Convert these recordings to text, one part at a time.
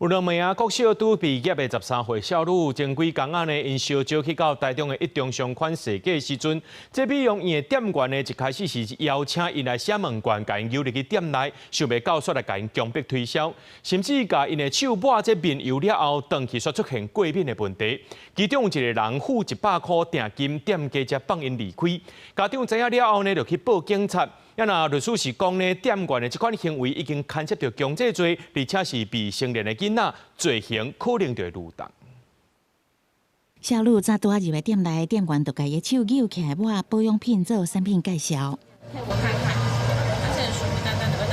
有兩名啊，國小拄畢業的13歲少女，前幾工仔呢，𪜶相招去到台中的一中商圈踅街時陣，這美容院的店員呢，一開始是邀請𪜶來寫問卷，共𪜶誘入去店內，想袂到煞來共𪜶強迫推銷，甚至共𪜶的手抹這面油了後，轉去煞出現過敏的問題。其中有一個人付100箍訂金，店家才放𪜶離開。家長知影了後呢，就去報警察。啊若律師是講呢，店員的這款行為已經牽涉著強制罪，而且是未成年的囡仔，罪刑可能就會愈重。少女早拄仔入來店內，店員就共伊手扭起來抹保養品做產品介紹。我看看，而且屬於淡淡的味道。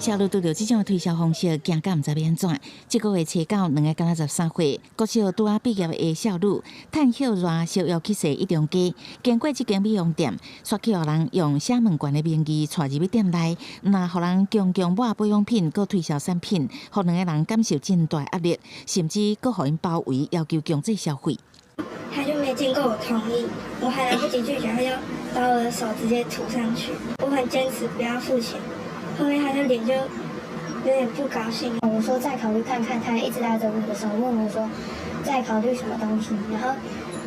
少女拄著這種推銷方式，驚甲毋知欲按怎。這個月初九，兩个敢若13歲，國小拄仔畢業的少女，趁歇熱相約去踅一中街，經過這間美容店，煞去予人用寫問卷的名義帶入去店內，毋但予人強強抹保養品，閣推銷產品，予兩个人感受真大壓力，甚至閣予𪜶包圍，要求強制消費。他就沒經過我同意，我還來不及拒絕，他就把我的手直接塗上去。我很堅持不要付錢。後面他就臉就有點不高興。我說再考慮看看，他一直拉着我的手問我說再考慮什麼東西，然後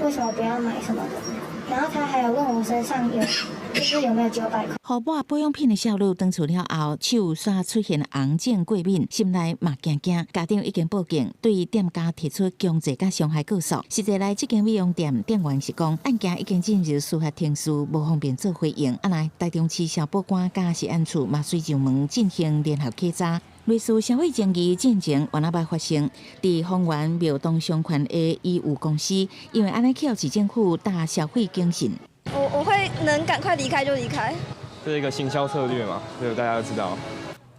為什麼不要買什麼的，然後他還有問我身上有就是有沒有900塊。予抹保養品的少女轉厝了後，手煞出現紅腫過敏，心內嘛驚驚。家長已經報警，對店家提出強制佮傷害告訴。實際來這間美容店店員是講，案件已經進入司法程序，無方便做回應。啊，來台中市消保官佮食安處嘛隨上門進行聯合稽查。類似消費爭議進前原來捌發生，佇豐原廟東商圈的醫務公司，因為按呢去予市政府打消費警訊。我會能趕快離開就離開。這是一個行銷策略嘛，這個大家都知道。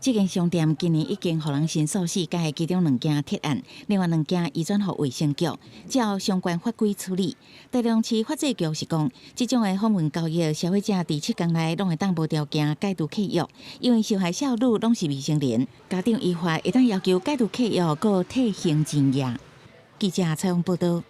這間商店今年已經予人申訴四家，其中兩件撤案，另外兩件移轉予衛生局，照相關法規處理。台中市法制局是講，這種的訪問交易，消費者佇7工內攏會當無條件解除契約，因為受害少女攏是未成年，家長依法會當要求解除契約，閣退還錢額。記者採訪報道。